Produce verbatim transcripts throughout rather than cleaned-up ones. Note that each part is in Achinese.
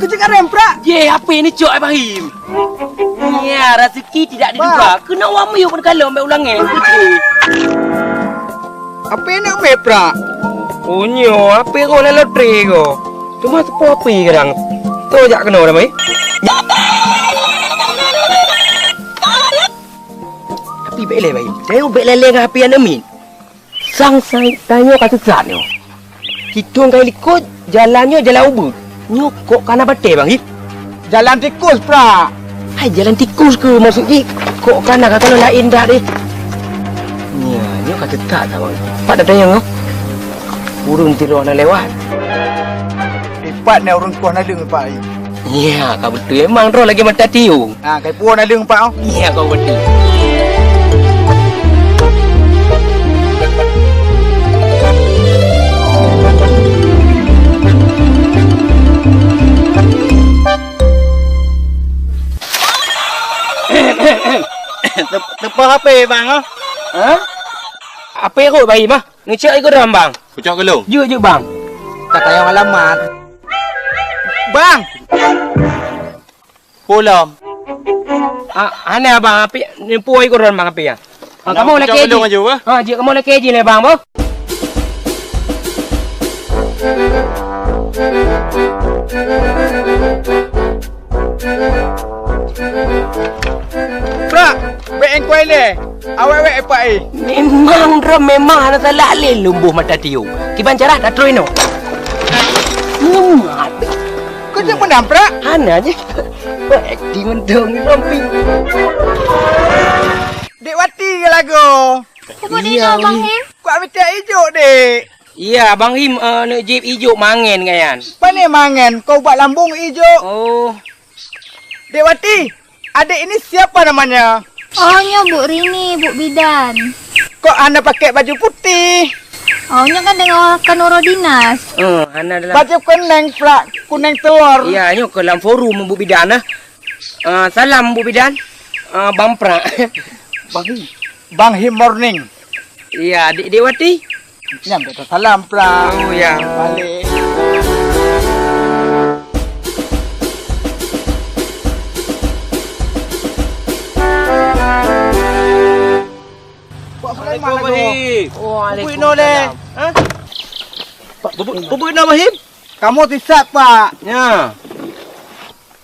Cek arem, Prak. Ye, apa ini cok, Abang Him? Ya, rezeki tidak diduga. Kena wamiyup pun kalau ambil ulang eh. Apa ini ambil, Prak? Punyo, apa kau lalu teri kau? Cuma sepo api kadang. Tu jak kena dah, mai. Tapi bek lé, bai. Saya bek lé dengan api anemin. Sang sai tanyoe ka sesat nyoe. Sithong ka likot, jalan nyoe jalan ubeut. Nyoe kok kana batée, Bang Hip? Jalan tikus, Prak. Hai, jalan tikus ke maksud jih? Kok kana ka kalau laén dak deh? Nya, nyoe ka sesat dah, Bang. Pat dah tanyong nyoe. Ureueng tiroe na lewat. Ipat na ureueng koh na leueng, Pak. Iya, ka beutôi. Emang droe lagèe mata tiong. Ha, kai puwoe naleueng, Pak, oh. Iya, ka beutôi. Tep-, teupah H P, Bang, oh. Ha? H P rot bayi mah. Ngecek ikut dalam, Bang. Kucok gelung. Jeuet, jeuet, Bang. Ka tayang alamat. Bang! Pulang. Ah, hana, Bang, api, ni puwoe ikut dalam, Bang, api, ya. Ah, kamu lagi kucok gelung aja, wah. Ah, jeuet, kamu lagi ji lé, Bang, boh. Prak, bèk engkuai lé. Awèk-wèk epak, eh. Memang droe memang hana salah lé lumboh mata tiong. Kiban cara dah troi no. Ngemat. Kau cek menang, Prak? Hana je. Akting untung ni rompi. Dek Wati ke lagu? Siapa dia, Bang Him? Kuat minta ijuk, Dek. Iya, Bang Him, eh, nak jip ijuk mangen kan? Pane mangen? Kau ubat lambung ijuk. Oh. Dek Wati, adik ini siapa namanya? Oh, nyoe Bu Rini, Bu Bidan. Kok hana pakai baju putih? Oh, nyoe kan dengan kanuro dinas. Eh, hana dalam. Baju kuning, Prak, kuning telur. Iya, nyoe ke dalam forum Bu Bidan, ah. Ah, salam Bu Bidan. Ah, Bang Prak. Bang Him. Bang Him morning. Iya, Dek, Dek Wati. Nyan bèk salam, Prak. Oh, ya. Balik. Pak Sulaiman lagu. Waalaikumsalam. Pupuk ino deh. Hah? Pupuk, pupuk ino, Bahim? Kamoe sisat, Pak. Ya.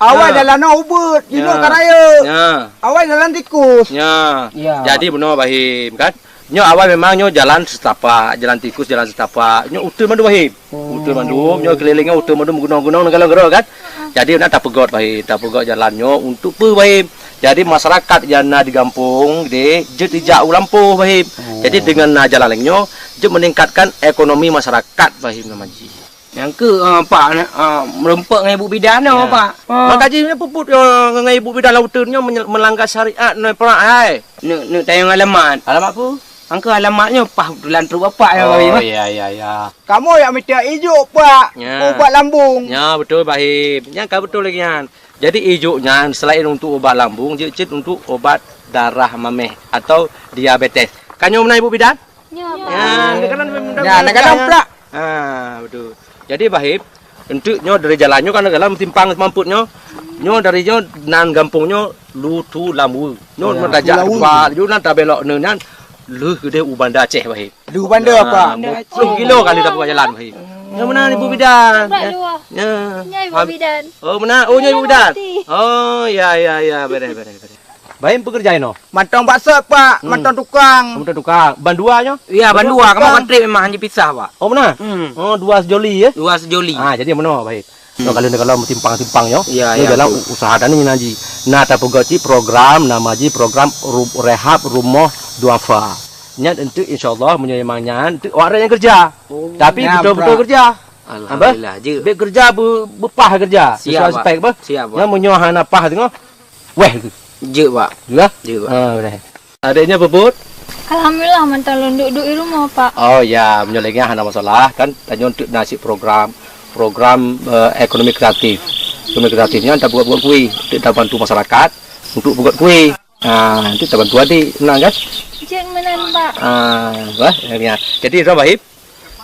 Awai jalan nyoe ubeut, jinoe ka rayeuk. Ya. Awai jalan tikus. Ya. Ya. Jadi bunoe Bahim kan. Nyoe awai memang nyoe jalan setapak, jalan tikus, jalan setapak. Nyoe uteuen mandum Bahim. Uteuen mandum, nyoe keulilingnya uteuen mandum gunong-gunong nanggroe-nanggroe kan. Jadi na tapeugot Bahim, tapeugot jalan nyoe untuk peue Bahim. Jadi masyarakat nyang na di gampông deh jeuet ijak u lampôh Bahim. Jadi dengan na jalan lagèe nyoe, jeuet meningkatkan ekonomi masyarakat Bahim nama jih. Nyang keu, ah, Pak, ah, meureumpok ngon ibu bidan nyoe, Pak. Ah. Maka jih nyoe peubuet, ah, ngon ibu bidan lam uteuen nyoe menye-, meulanggar syariat nyoe, Pak, hai. Neuk, neuk tanyong alamat. Alamat peue? Angkeu alamat nyoe paih lam trok bapak nyoe, Pak. Oh, iya, iya, iya. Kamoe jak mita ijuk, Pak. Ya. Ubat lambung. Ya, betul, Bahim. Nyan ka betul lagèe nyan. Jadi ijuk nyan selain untuk ubat lambung, jeuet cit untuk ubat darah mamèh atau diabetes. Ka nyoe meunan ibu bidan? Ya, Pak. Ya, nak keunan memang. Ya, nak keunan pula. Ha, betul. Jadi Bahim, enteuk nyoe dari jalan nyoe kan dalam simpang mampet nyoe. Nyoe dari nyoe nan gampông nyoe Lutu Lamwe. Nyoe meutajak dua, nyoe nan tabelok nyoe nyan lheueh keudeh u Banda Aceh Bahim. Lheueh Banda apa? Dua puluh kilo kali dah buka jalan Bahim. Nyoe meunan ibu bidan. Ya. Nyoe ibu bidan. Oh, meunan. Oh, nyoe ibu bidan. Oh, ya, ya, ya, beres, beres, beres. Bahim pekerja inoe? Mantong bakso, Pak. Mantong tukang. Mantong tukang. Bandua nyoe? Ya, bandua. Kamoe kontrak memang hanya pisah, Pak. Oh, meunan? Hmm. Oh, dua sejoli, ya? Dua sejoli. Ah, jadi meunoe, Bahim. Hmm. Kalau, kalau simpang-simpang nyoe, ya, nyoe ya, jalan betul. U-, usaha tani nyan ji. Nah, tapeugot cit program, nama ji program ru-, rehab rumoh duafa. Nyan enteuk insyaallah meunyoe memang nyan enteuk awak nyang kerja. Oh. Tapi betul-betul kerja. Alhamdulillah, jeuet. Bèk kerja be-, beupah kerja. Siap, Pak. Siap, Pak. Nyan meunyoe hana pah teungoh, weh. Jeuet, Pak. Jeuet, Pak. Ha, udah. Adeknya peubuet? Alhamdulillah, mantong lôn duek-duek di rumoh, Pak. Oh, ya, meunyoe lagèe nyan hana masalah, kan tanyoe enteuk na cit program, program, eh, ekonomi kreatif. Ekonomi kreatif nyan tabuet-buet kui, enteuk tabantu masyarakat untuk peubuet kui. Ha, enteuk tabantu adik, meunan kan? Jeuet meunan, Pak. Ah, bah, ya. Jadi, Ibrahim,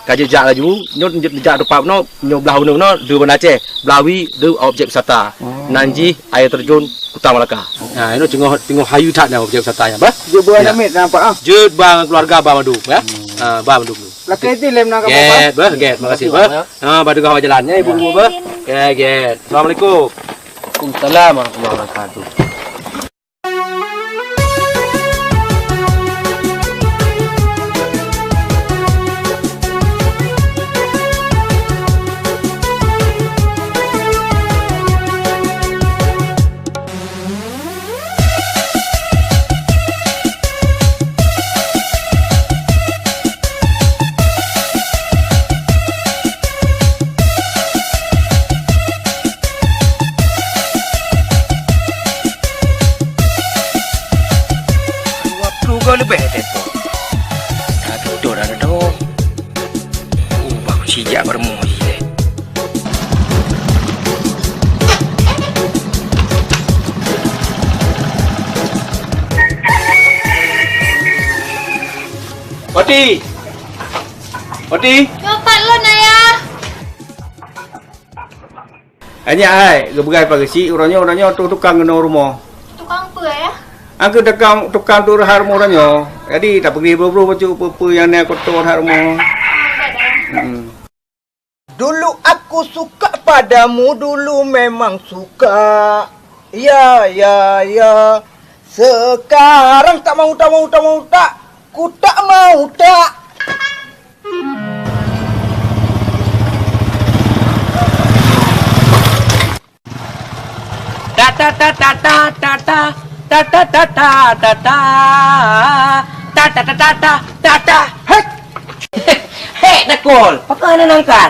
Ka jijak laju, nyoe jijak teumpat bunoe, nyoe blah uneuen bunoe, di Banda Aceh, blah wie di objek wisata. Oh. Nan jih air terjun Kuta Malaka. Ha, inoe teungoh, teungoh hayeue that nyan objek wisata nyan, bah. Jeuet beuet. Ya. Amit nampak ah. Jeuet bang keluarga bah mandum, ya. Hmm. Ha, bah mandum. Lakèe dilèe na ka. Get, bah, get, makasih, bah. Ha, bah teuka jalan, ya, ibu-ibu, bah. Oke, get. Assalamualaikum. Waalaikumsalam warahmatullahi wabarakatuh. Dua ploh go leubeh telepon. Dah tutoe dah tutoe. Oh, bagus sijak baru mau je. Oti! Oti! Nyoe pat lôn, Ayah. Nyak hai, geubeugai pageuchik uroe nyoe, uroe nyoe tuh tukang keunoe rumoh. Tukang peue, Ayah? Angkeu tukang, tukang tuh reuhat rumoh uroe nyoe. Jadi, tapeugah bro-bro bacut peue-peue nyang na kotor reuhat rumoh. Hmm. Dulu aku suka padamu, dulu memang suka. Ya, ya, ya. Sekarang tak mau, tak mau, tak mau, tak. Ku tak mau, tak. Ta ta ta ta ta ta ta ta ta ta ta ta ta ta ta ta ta ta ta ta. Hek! Hek, nakol! Pakon hana nangkat?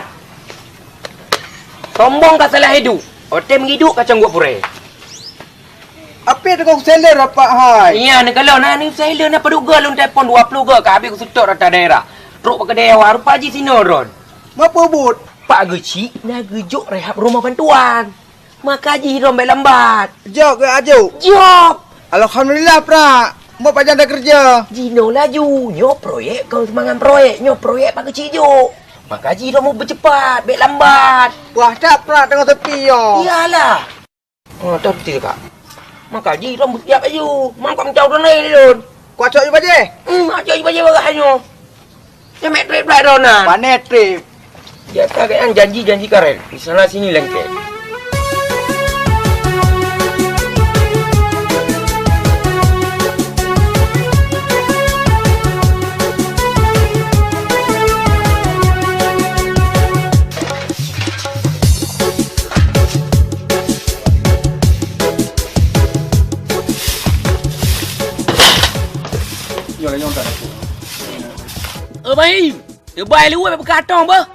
Sombong ka salah hidup. Otem hidup kacang buat purée. Api tukang seller apa hai? Iya, neukalon na ni seller na padub go lôn telepon dua ploh go ka habéh kuseutôt rata daerah. Trok bak keudè awak rupa jih sinoe ron. Meupeubuet. Pak Geuchik na geujok rehab rumah bantuan. Maka jih ron bèk lambat. Jok ke ajuk? Jok. Alhamdulillah, Prak. Meupajan dah kerja. Jinoe laju. Nyoe proyek kon seumangan proyek. Nyoe proyek Pak Geuchik jok. Maka jih ron meubeucepat, bèk lambat. Wah, tak Prak tengah sepi yo. Iyalah. Oh, teuti, Kak. Maka jih ron beusiap laju. Mangkok meucau droeneuh lôn. Kuat cok ju bajèe? Hmm, cok ju bajèe bagaih nyoe. Nyoe mek trép-trép droeneuh. Pané trép. Biasa kayang janji-janji karet. Di sana sini lengket. Nyoe lah, nyoe tak ada. Eh, Baim, teubai luwah bèk beukatong beuh.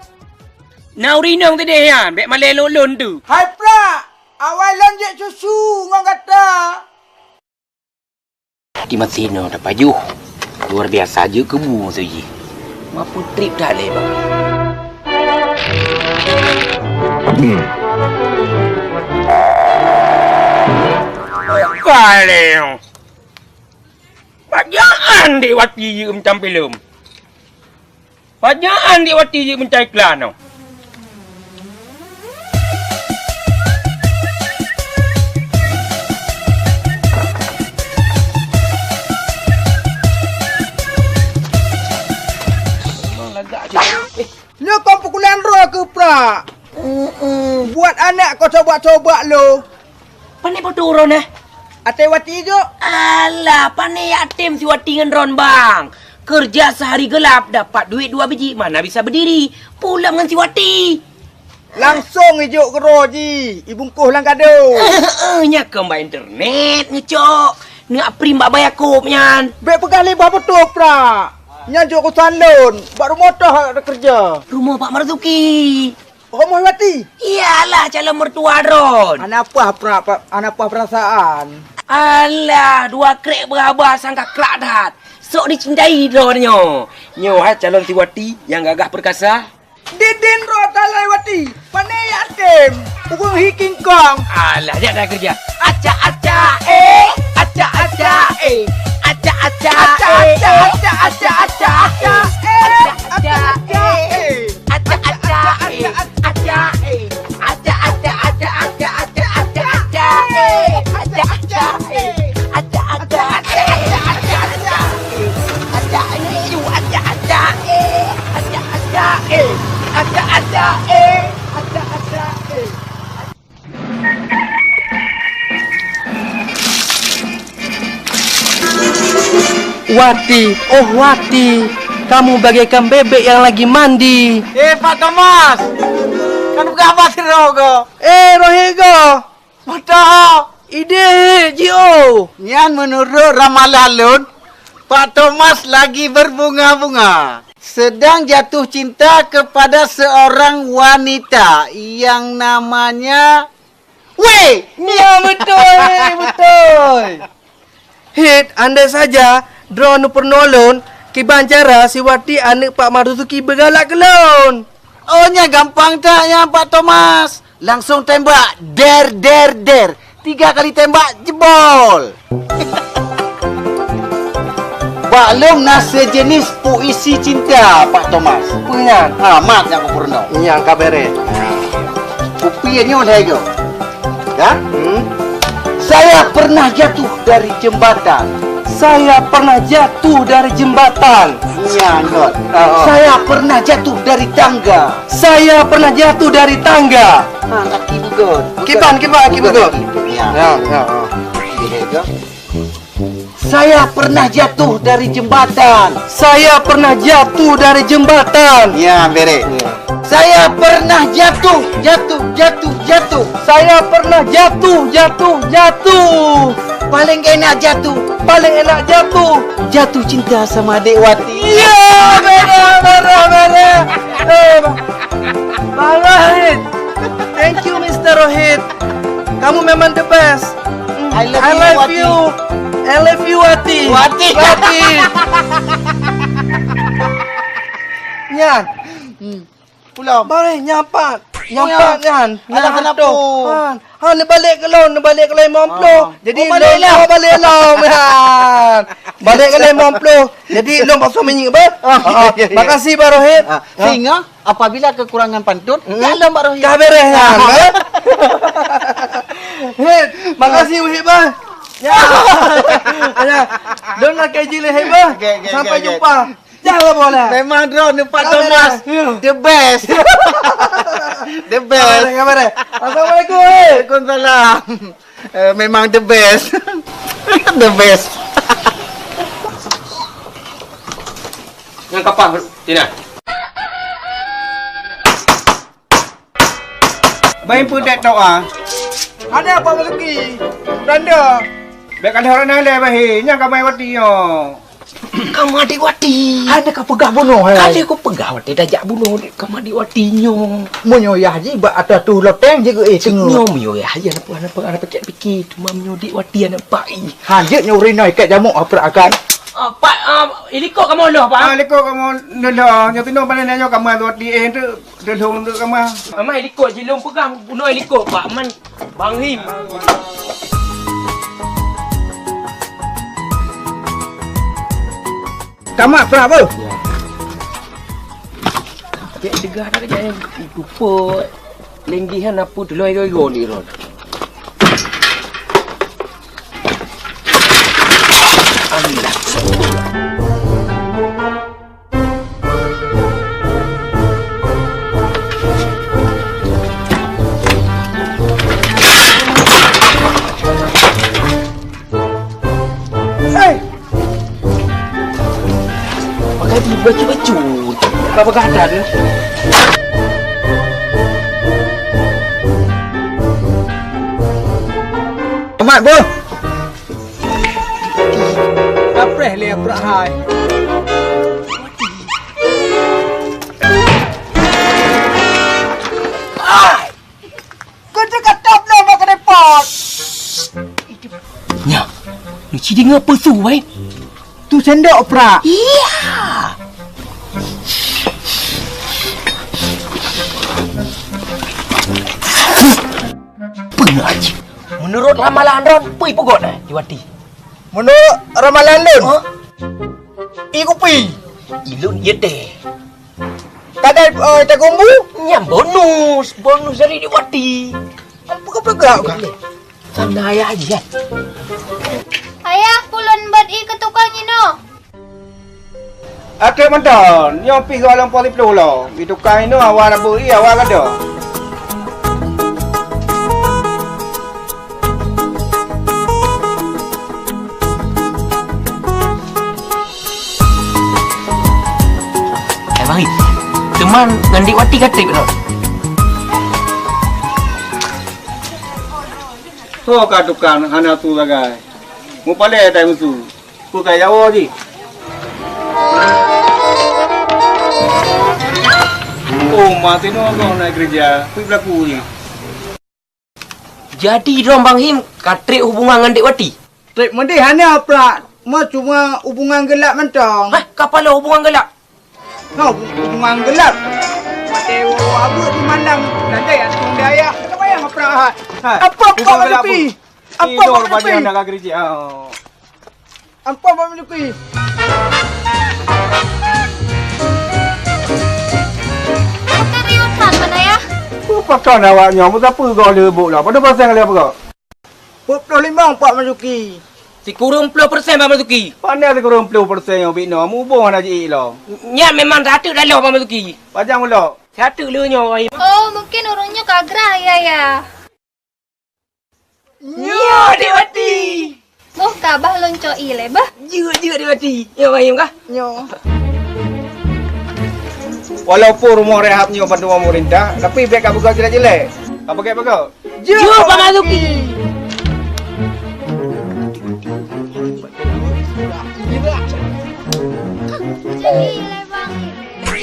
Na ureueng inong teuh nyan, bèk malèe lôn-lôn tu. Hai Prak, awai lôn jép susu ngon gata. Di meusinoe tapajoh. Luar biasa jeuet keubu meusu jih. Mapeutrip that lé bang. Kaleng. Bajaan dek wati jeuet meucampe lom. Pajan di wati jih meucai klan nyoe. Memang lagak je. Eh. Nyoe kon pukulan roh keu Prak. Mm-mm. Buat aneuk kau coba-coba lo. Pane po turun, eh? Até wati jok. Alah, pane yatim si wati ngon ron, bang. Kerja sehari gelap, dapat duit dua biji, mana bisa berdiri. Pulang ngon si wati. Langsong ijok keudroe jih, ibungkoh lam kado. Nya keumbang internet ngecok. Neuk aprim bak Bayakub nyan. Bèk peugah lé bah beutôi, Prak. Nyan jok urusan lôn, bak rumoh toh ada kerja. Rumoh Pak Marzuki. Rumoh wati? Iyalah, calon mertua droen. Hana paih pra-, pa-, hana paih perasaan. Alah, dua krek beuraba sangka krak that. Sok dicintai droen nyoe. Nyoe hai calon si wati nyang gagah perkasa. Didin roh talai wati, pane yatim, ureueng hi kingkong. Alah, jak dah kerja. Acak-acak, eh. Acak-acak, eh. Acak-acak, eh. Acak-acak, acak-acak, acak-acak, eh. Acak-acak, eh. Wati, oh Wati, kamu bagaikan bebek yang lagi mandi. Eh, Pak Thomas, kan bukan apa sih, Rogo? Eh, Rohit go. Mata. Ide, Ji, oh. Nyan menurut ramalan lôn, Pak Thomas lagi berbunga-bunga, sedang jatuh cinta kepada seorang wanita yang namanya Wei. Ya, betul, eh, betul. Hit, andai saja droeneuh peurunoe lôn, kiban cara si Wati aneuk Pak Marzuki beugalak keu lôn. Oh, nyan gampang that nyan, Pak Thomas. Langsung tembak, der, der, der. Tiga kali tembak, jebol. Bak lôn na sejenis puisi cinta, Pak Thomas. Peue nyan? Ha, mat nyang kupeurunoe. Nyang ka bereh. Kupi nyoe lhèe go. Ya? Hmm? Saya pernah jatuh dari jembatan. Saya pernah jatuh dari jembatan. Nya, ngot. Ah, ah. Saya pernah jatuh dari tangga. Saya pernah jatuh dari tangga. Ha, kaki bugon. Kiban, kiban, kaki bugon. Bugon. Ya. Ya, ya, ah. Iya, ya. Saya pernah jatuh dari jembatan. Saya pernah jatuh dari jembatan. Ya, bereh. Ya. Saya pernah jatuh, jatuh, jatuh, jatuh. Saya pernah jatuh, jatuh, jatuh. Paling enak jatuh. Paling enak jatuh. Jatuh cinta sama adik Wati. Ya, bereh, bereh, bereh. Eh, Bang Rohit. Thank you, Mister Rohit. Kamu memang the best. I love I you, love Wati. You. I love you, Wati. Wati. Wati. Nyan. Hmm. Pulang. Bang, eh, nyan pat. Nyan pat nyan. Alah, kenapa? Han. Han, neubalek keu lôn, neubalek keu lôn limong ploh. Ah. Jadi, oh, balek lôn lah. Bawa balek lôn, han. Balek keu lôn limong ploh. Jadi, lôn paksa minyeuk, bah. Ah, iya, iya. Makasih, Bang Rohit. Ah, singa, apabila kekurangan pantun, hmm? Ya, lôn, Bang Rohit. Ka bereh nyan, ah, bah. Hit, makasih, Wahid, bah. Ya. Ya. Lôn lakèe jileh, bah. Oke, oke, oke, oke. Sampai jumpa. Jangan bola. Memang droeneuh Pak Thomas. Ya. The best. The best. Kabar, kabar. Assalamualaikum, eh. Waalaikumsalam. Eh, memang the best. The best. Nyang kapah, Tina. Bahi peue teutoe, ah? Ada apa lagi? Tanda. Bèk ka lheueh na lé bahi, nyang ka mai Wati nyoe. Ka mandi Wati. Ada ka peugah bunoe, hai? Ada ku peugah Wati tajak bunoe, ka mandi Wati nyoe. Meunyoe yah jih bak ateueh tuh loteng jih geuéh teungoh. Nyoe meunyoe yah jih, apa, apa, apa, pikir-pikir, cuma meunyoe dik Wati aneuk Pak I. Ha, jeuet nyoe ureueng inong ikat jamok aprak akan. Ah, Pak, ah, ilikot kamoe loh, Pak. Ah, likot kamoe loh. Nyoe tinoe panen nyoe kamoe Wati éh tu. Teuh lôn deuek kama. Amai likot jih lôn peugah bunoe likot, Pak Man Bang Him. Kamat prak beuh. Cek degah dah kejap, eh. Ih, pupuk. Linggih kan apa tu, loi goi-goi ni, Ron. Alah. Hei! Pakai di baju-baju. Apa kata dia? Amat, boh. Kapreh lé prak hai. Ai! Keu teuka top lom bak keuneuk pot. Nyak, neuci deungoe peue su, wai? Tu sendok prak. Iya. Peue nyan? Meunurot ramalan droen, peue peugah na, Iwati? Meunurot ramalan lôn, oh, ie kupi. Ilôn ie teh. Kadai, eh, tagumbu. Nyan bonus, bonus dari Iwati. Apa kau peugah, kan? Sana ayah aja. Ayah, ulôn beuet ie keu tukang inoe. Até mantong, nyoe pih gohlom poh siplôh lom. Di tukang inoe awak na beuet ie, awak gadôh. Man, ngon Dek Wati ka trép lom. Soe ka tukang hana su sagai. Mupalé tai musu. Peue ka jawoe jih? Oh, ma teunoe goh na geureuja. Peue beulaku jih? Jadi droe Bang Him ka trép hubungan ngon Dek Wati? Trép meudeh hana, Prak. Meucuma hubungan geulab mantong. Hah, ka paloe hubungan geulab? Nah, hubungan geulab. Watèe woe abu di malam, nadai atong daya. Kenapa yang Prak? Hai. Apa, apa, Bang Luki? Apa, Bang Luki? Amphon, Bang Luki. Pakon riuh that, Bang Ayah? Pakon awak nyoe, meusapeue goh lé bôk lom? Padub persen lé bôk? Peuet ploh limong, Pak Marzuki. Sikureueng ploh persen, Pak Marzuki. Pane sikureueng ploh persen nyoe bit nyoe, muboh hana jiék lom. Nyan memang rayeuk laloh, Pak Marzuki. Pajan ulok? Satu le nyoe, Wahim. Oh, mungkin ureueng nyoe ka grah, ya, ya. Nyoe, Dek Wati! Boh ka bah lôn cok ie lé bah? Jeuet, jeuet, Dek Wati! Nyoe, Wahim kah? Nyoe. Walaupun rumoh rehab nyoe bantuan pemerintah, tapi bèk ka peugah jelek-jelek. Ka peugah bagoe. Jeuet, Pak Marzuki!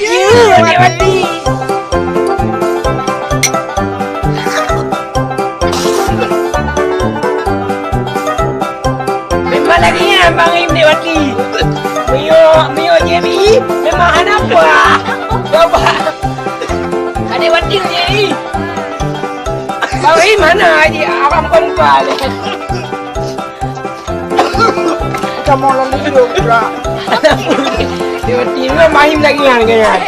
Jeuet, Dek Wati. Memang lagèe nyan Bang Im, Dek Wati. Miyueb, miyueb J B, memang hana apa. Coba. Ka Dek Wati J B. Bang Im hana aja, abang kompa. Kamoe lalu duduk pula. Dek Wati, memang Bang Im lagèe nyan, lagèe nyan.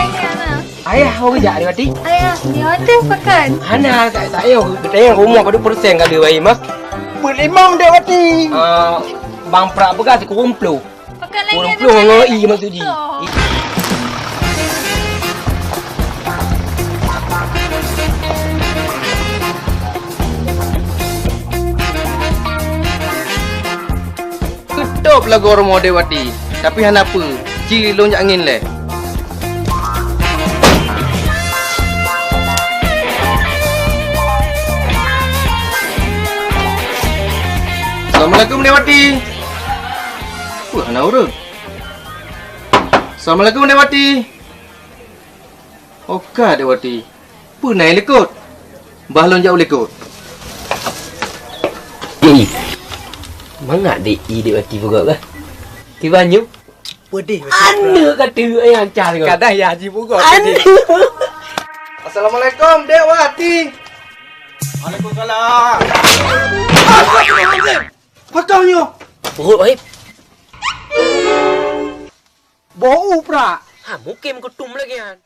Ayah, ho geujak, Dek Wati? Ayah, nyoe teuh pakon? Hana, tak, tak payah. Geutanyong rumoh padub persen ka lheueh, Bang Im, ah. Peuet limong, Dek Wati. Ah, Bang Prak peugah sikureueng ploh. Pakon lagèe sikureueng ploh ngon ie maksud jih. Teutôb lagoe rumoh Dek Wati, tapi hana peue, ci lôn jak angén lé. Assalamualaikum, Dek Wati. Wah, na ureueng. Assalamualaikum, Dek Wati. Oka, Dek Wati. Peue na i likot? Bah lôn jak u likot. Dek I. Mangat Dek I, Dek Wati peugah kah? Kiban nyoe? Pedih. Aneuk ka teuh, eh, ancah deungoe. Kadang ya Haji peugah pedih. Assalamualaikum, Dek Wati. Waalaikumsalam. Pakon nyoe? Perut, Wahib. Bau prak. Ha, mungkin meukutum lagèe nyan.